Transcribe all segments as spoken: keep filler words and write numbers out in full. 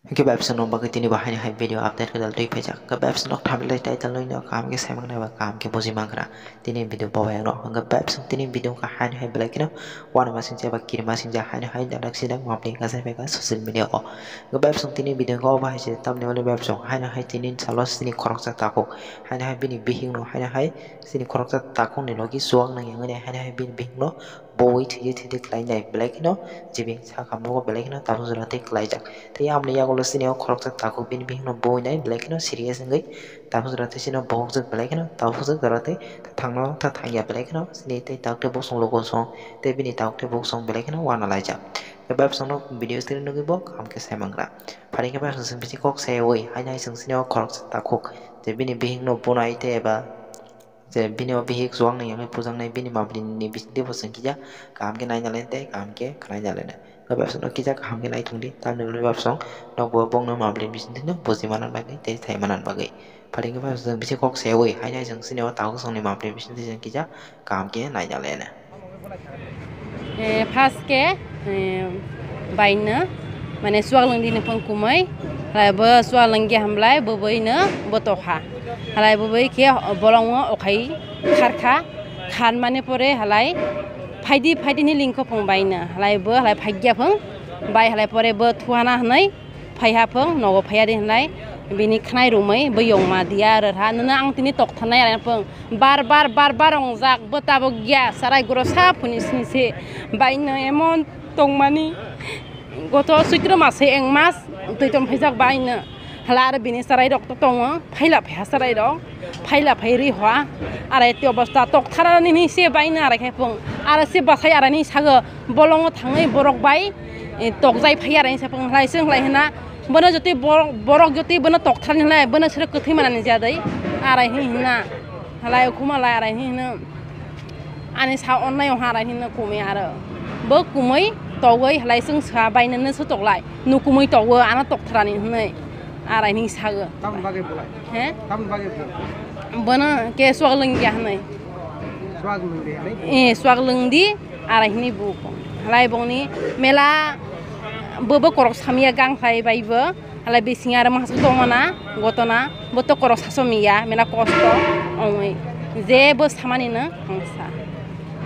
Hwnkhe bai bwswk nokni bagwi tini bo haino hai video update kwtal twi phaijak. Hwnkhe bai bwswk nok thumbnail title nw kaham khe sai mankhna eba kaham khe buji mankhna tini video bo bai rok. Hwnkhe bai bwswk tini video wngkha haino hai belai kheno uanamasingcha eba kirimasingcha haino hai dadak sidak mapli kasai phaikha social media o. Hwnkhe bai bwswk tini video wngkha obo hai se tamni hwnwi bai bwswk haino hai tini salo chini khoroksa takhuk haino hai bini bihikno haino hai chini khoroksa takhukni logi chuwak nang yang haino hai bini bihikno bui thidi thidi khlai nai belai kheno jibing sakha nogo belai kheno tabuk jora tei khlaijak. Tei amoni yagulo chini o khoroksa takhuk bini bihikno bui nai belai kheno serious wngwi tabuk jora tei chini bohokjak belai kheno tabuk jora tei thangno tha thangya belai kheno chini tei tabuk tei bosong logo song tei bini tabuk tei bosong belai kheno uanalaijak. Tei bai bwswkno video screen nugwi bo kaham khe sai mangra. Phari khe bai bwswk chwng bisi kok sayawi haino hai chwng chini o khoroksa takhuk je bini bihikno bunai tei eba je bini o bihik chuwak nang yangwi pujaknai bini mapli ni bisingtwi bo chwng kisa kaham khe naina len tei kaham khe khwnaina len. Bai bwswkno kisa kaham khe naithung di, tamni hwnwi bai bwswk nokbo bongno mapli bisingtwi no buji manna bagwi tei sai manna bagwi. Phari khe bai bwswk chwng bisi kok sayawi haino hai chwng chini o takhuk songni mapli bisingtwi chwng kisa kaham khe naina len. Eh, first khe, eh, baino, mane, chuwak lwngdi ni phung kumui, halai bo chuwak lwngya hamlai, bo baino bo tokha. Halai bo bai khe bolongo okhai kharkha, khan mani pore halai phaidi, phaidi ni lingkho phung baino, halai bo halai phaigya phung, bai halai pore bo thuana hwnwi, phaiha phung, nogo phaiya di hwnlai, bini khnai romwi bo yongma diya rwha, nwnw ang tini toktharnai, are phung bar bar, bar bar ongjak, bo tabuk ya, sarai goro sa phuni sini se, baino emon tongmani, goto suitro mase eng mas twi tong phaijak baino, hala aro bini sarai rok to tongo, phaila phaiha sarai rok. Phaila phai ri hwa, arai ti obosta tokthara nini se baino arai khe phung, arai se bwsai arai ni sago bolongo thangwi borok bai, eh, tokjai phai arai ni se phung, halai se halai hwna, bono jotoi borok, borok jotoi bono tokthar ni halai bono sero kwthwi manani jadai, arai hwnwi hwna, halai ukhuma lai arai hwnwi hwno, ani sa onnai o arai hwnwi kumui aro bo kumui togwi halai chwng sa baino no se toklai. Nukumui togo, ano toktharani hwnwi, arai hwnwi sago. Tamoni bagwi bolai? He? Tamoni bagwi bo? Bono khe chuwak lwngya hwnwi. Chuwak lwngdi hwnwi? Eh, chuwak lwngdi, arai hwnwi bo. Halai bongni mela bo, bo korok samya gang khlai bai bo. Halai bising aro masa tongmana, gotona, bo to korok sasomiya, mela kosto ongwi. Je bo samani no ongsa.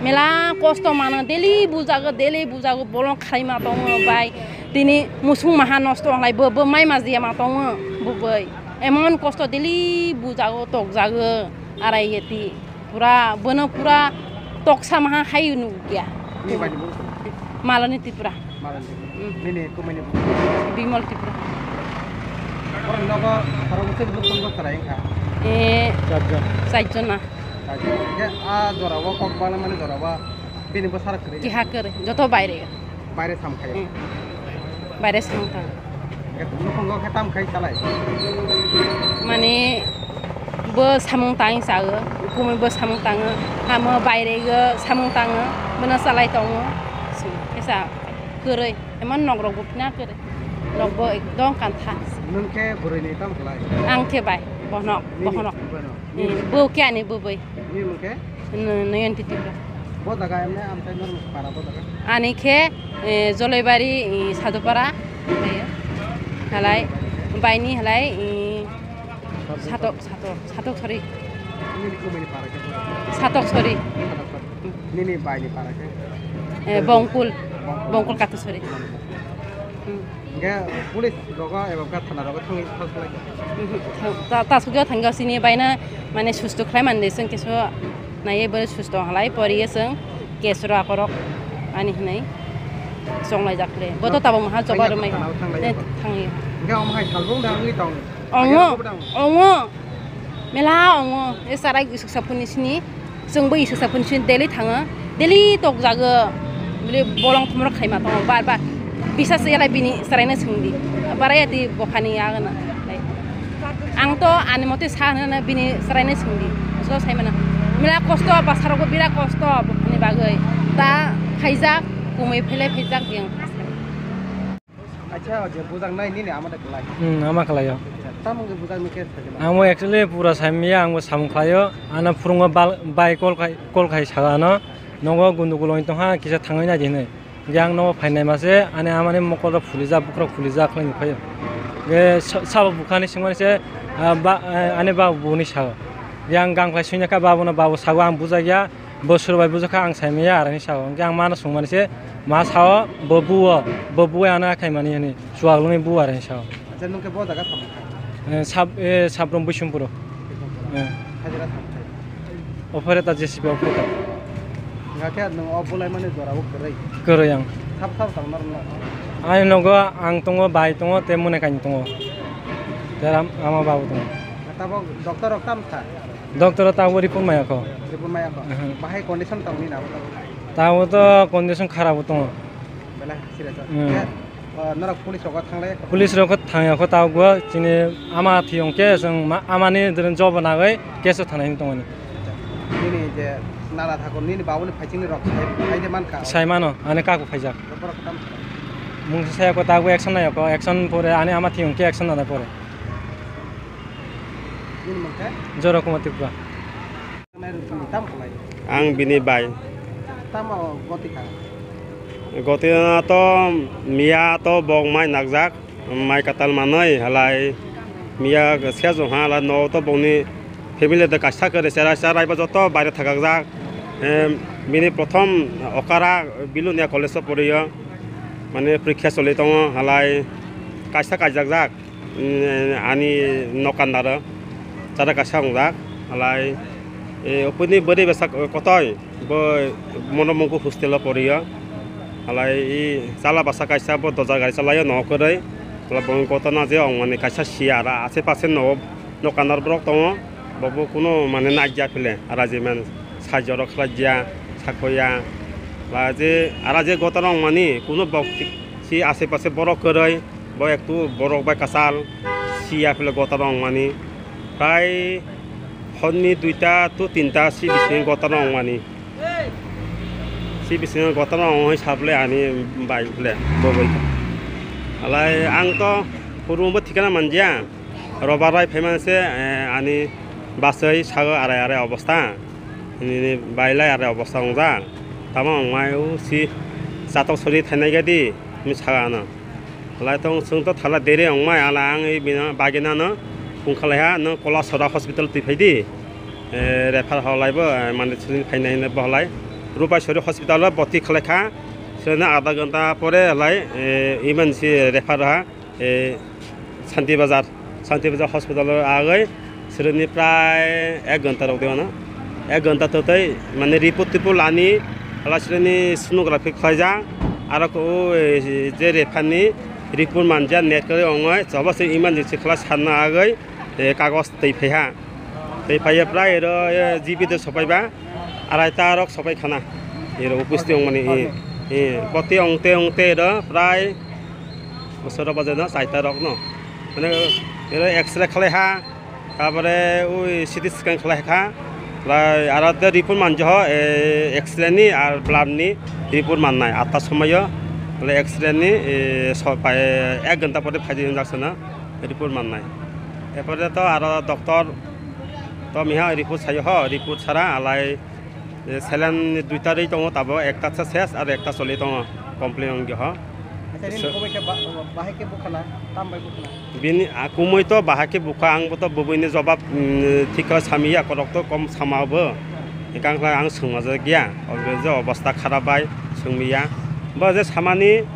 Mela kosto mano, daily bujago, daily bujago, bolong khlaima tongo bai. Tini musung maha nosto wnglai bo, bo mai majiya ma tongo bo bai. Emon kosto daily bujago, tokjago, arai yeti. Pura, bono pura toksa maha hai nukya. Ni bai ni bo? Malani Tripura. Malani. Mm. Nini kumui ni bo? Bimal Tripura. Oro nogo khorok bwswk bwswk tong tong kwrai wngkha? Eh, charjon. Charjon na. Charjon. Khe a jora o kok bala mani jora o bini bwsarok kwrwi? Kiha kwrwi, joto baire. Baire sam khayo? Hmm. Baire sam tang. Khe nukhungo khe tam khai chalai? Mane bo samung tang sao, kumui bo samung tango, hamo baire go samung tango, bono chalai tongo. Kisa kwrwi, emon nok rok bo phina kwrwi. Nok bo ekdom kantha. Nwng khe bwrwi ni tam khlai? Ang khe bai, bohnok, nini bohnok. Bono? Hmm, bo khe ani bwbwi. Nini mung khe? N-, Noyonti Tripura. Bo jaga emne amchai norok para bo jaga? Ani khe, eh, Jolaibari, eh, Sadupara, eh, halai, baini halai, eh, Satok, Satok, Satok sori. Nini kumui ni para khe? Satok sori. Satok sori. Nini bai ni para khe? Eh, Bongkul. Bongkul. Bongkul Katusori. Hmm. Hingke police rogo eba khe thana rogo thangwi sal salai kha? Mhm. Ta, ta sugya thangya sini baina mane susto khlai mande chwng keso naiye bo susto halai poriye chwng keso ro akorok ani hinai chonglai jak le. Bo to tabuk maha choba rwmai. Thana thanglaio. Thangwi. Hingke omo hai salbung da wngwi tong? Ongo, ongo. Mela ongo. E sarai isuk sapuni sini. Chwng bo isuk sapuni sini daily thango. Daily tokjago. Bole bolong thumrok khaima tongo bar bar. Bisas yalai bini chwraino swngdi. Baraya di bokhani agana. Ang to ani mote sa hwnna bini chwraino swngdi. So saimano. Mela kosto basarok bo bira kosto bokhani bagwi. Ta khaijak kumui phele khaijak yang. Acha, o je bujak nai nini ama da kwlai. Hmm, ama kwlaio. Tamo khe bujak ni khe sajima. Amo actually pura saimya, angbo samung khlaio. Ano phurungo bal-, bai call khai, call khai sa ano. Nogo gundu guloni tongha, kisa thangwi nai di hinwi. Hingke ang nogo phainai mase, ani amani mokol rok phulijak, bukrok phulijak khlai nukhaio. Hwnkhe sa-, sabo bukhani swngmani se, ah, ba, eh, ani babu buni sao. Yang gangkhlai swngya kha babuno, babu sao ang bujakya, bo suru bai bujakha ang saimaya, arani sao. Hwnkhe ang mano swngmani se, ma sao, bo buo, bo buo ano khaimani hwnwi, chuwak lungwi buo, arani sao. Acha, nwng khe bo jaga tamo kha? Eh, sab-, eh, Sabrom Bishumpuro. Bishumpuro. Eh. Hajira tamo kha? Operator, J C B operator. Hingkha khe nwng o bulaimani jora o kwrwi? Kwrwi ang. Sabo sabo tamo norok no? Ani nogo ang tongo, bai tongo, tei mone kainwi tongo. Tei ram-, ama babu tongo. Tabok doctor rok tam kha? Doctor o tabok report maya kho. Report maya kho? Aha. Bahai condition tamo ni nabo? Tabok to condition kharap o tongo. Belai serious o. Hmm. Khe, o, norok police rogo thanglai? Police rok kho thangya kho, tabok bo chini ama thiyong khe chwng ma-, amani dwrwng jobo nagwi case o thanai tongmani. Nini je nana thakur, nini babuni phaichingni rok sai, sai de mankha? Sai mano, ani kaku phaijak. Borok tam. Mungsa saya ko tago action nai ko, action pore ani ama thiyong khe action nana pore. Nini mungkha? Jora Kumar Tripura. Nai rukni tam khlai? Ang bini bai. Tamo goti kha? Goti na to miya to bok mai nakjak. Mai katal manwi halai miya sejong ha, halai no to bongni family de kaisa kare chera chera iba joto baire thakakjak. Em, bini prothom okara Bilonia college o poriyo, mane porikha choli tongo, halai kaisa kaijakjak, mm, ani nokandaro chara kaisa wngjak, halai, e, opuni bwrwi bwsa kotoi. Bo Mono Mungku hostel o poriyo. Halai i chala basa kaisa bo dojar gari chalaio, nogo kwrwi. Halai bo gotona je ongmani kaisa siya, aro ashe pashe nogo, nokanor borok tongo. Bo bo kuno mane naikya phile, aro je man sajorok khlaiya, sakoya. Ba je, aro je gotona ongmani kuno bok si ashe pashe borok kwrwi. Bo ektu borok bai kwchal, siya phile gotano ongmani. Prai horni duita to tinta si bisingo gotano ongmani. Si bisingo gotano ongwi sa phile ani bai phile bo bai. Halai ang to phuru bo thikana manjya. Robar bai phaimani se, eh, ani bachai sago arai arai obostha. Nini bai lai arai obostha wngjak. Tamo ongmai o si chatok sori thainai gadi, hwnwi sa ano. Halai tong chwng to thala dere ongmai, ala ang i bini bagina no phung khalai ha, no Kolasora hospital twi phai di. Eh, refer halai bo, eh, mane chwng phainai hinwi bo halai. Rupaisori hospital o boti khalai kha. Srena adha ghanta pore halai, eh, emergency refer ha, eh, Santi Bazar, Santi Bazar hospital o agoi. Sreni prai ek ghanta rok de mano. Ek ghanta to tei mane report tipul ani, hala sreni sonography khlaijak. Aro ko, o, eh, je refer ni report manja net kari ongoi, chobo se emergency khlai sanna agoi, eh, kagos twi phaiha. Twi phaiya prai ero, eh, G B de sopai ba, arai ta rok sopai khana. Ero upusti ongmani, eh, eh, boti ongte ongte ero prai bosoro bajana chaita rok no. Mane ero X-ray khlai ha, Tabore ui C T scan khlai kha, lai aro de report manjo ho, eh, X-ray ni ar blood ni report mannai atta somoyo, le X-ray ni, eh, so-, pai, ek ghonta pore phaidi hinjak sana report mannai. Epore to aro doctor to miha report sayo ho, report sara alai, eh, saline duita rwi tongo, tabo ekta se ses aro ekta choli tongo, complain ongya ho. Acha, nini So- komoi khe ba-, bahai khe bukhana, tam bai bukhana? Bini, a, kumui to bahai khe bukha, ang bo to bubui ni jobab, mm, thik khe sami ya, korok to kom sama bo. Hingkhe ang khlai ang swngma jak ya, obo je obostha kharap bai swngmi ya. Bo je samani,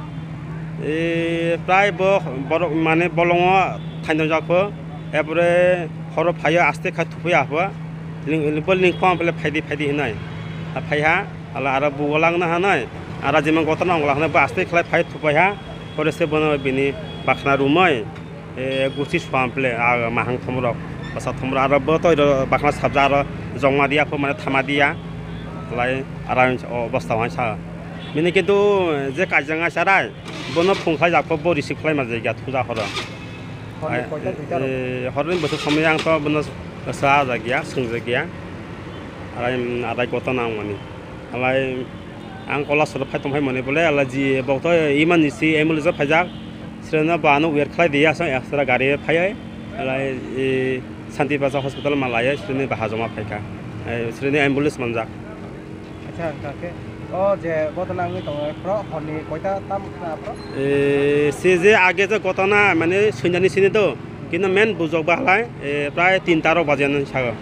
e, prai bo borok mane bolongo thaino jak pho, epore horo phaio aste kha thupui apho, ling, bo lingkhong phle phaidi phaidi hinai. A phai ha, ala aro bugo langna hanai, ara jima gotana ongla hanai, bo aste khlai phai thupai ha, pore se bono bini bakhna rumai. E, gusi suam phle, a, mahang thomrok, basa thomrok, aro bo to iro bakhna sabja, aro jongma dia pho, mane thama dia, lai, aro o obostha hai sa. Bini kintu je kaijang ai sarai, bono phung khlai jak pho, bo receive khlai ma jai ga thuja horo. Horni Ai, koita, duita rok? E, horni bwswk somoi ang to bono sa jak ya, swng jak ya. Arai, arai gotana ang mani. Alai ang Kolasoro phai tong phai mani bole, alai ji bok to emergency ambulance o phaijak. Sreno bo ano wait khlai di aswk extra gari phai ai. Alai, e, Santi Bacha hospital ma lai ai, sreni baha joma phai kha. E, sreni ambulance manjak. Acha, hwnkha khe O je ghotona wngwi tongo, phro horni koita tam khna phro? Eh, se je age je ghotona, mane, swngjani sini to, kintu main bujok ba halai, eh, prai tinta rok baje nang sago.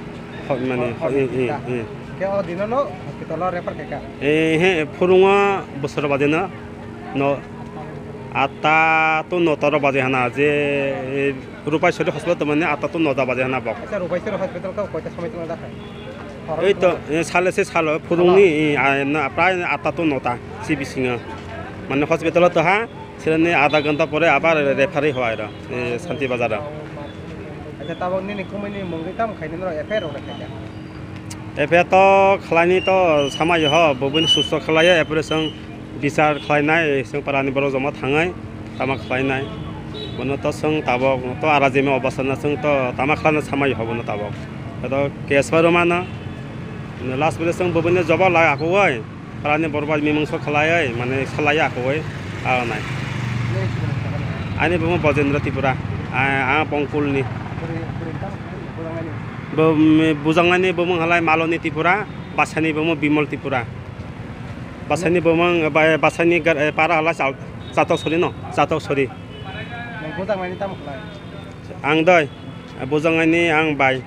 Ho-, mane, Hor-, horni eh, eh, tinta. Eh. Khe o dino no hospital o refer khe kha? Eh, he, phurungo bosor baje no, no, atta to nota rok baje hana, je, eh, Rupaisori hospital to mane atta to nota baje hana bok. Acha, Rupaisori hospital ka koita somoi tong dakha? Ei to, eh, sale se salo, phurungni, eh, ah, na, prai atta to nota, si bisingo. Mane hospital o to ha, sirani adha ghonta pore abar refer hoi ro, eh, Santi Bazar o. Acha, tabok nini kumui ni mungwi tam khaini no F I R rok khaikha? F I R to khlaini to samai ho, boboni susto khlaiya, apore song bichar khlainai, song parani borok joma thangai. Tama khlainai. Bono to chwng tabok to ara jemi obostha no chwng to tama khlaina samai ho bono tabok. Eto case bai rwmano. Last bele chwng boboni joba lai akugoi. Parani borok bai mimungso khlaioi, mane salai akugoi. Aranai. Ani bumo Bojendra Tripura. A, a Bongkulni. Bo, mi, bujangnani bumung halai Maloni Tripura, Basani bumo Bimol Tripura. Basani bumung, ba, Basani gar, eh, para halai Chal-, Chatok Sori no, Chatok Sori. Nang bujang mani tamo khlai? Ang doi, bujang ani ang bai.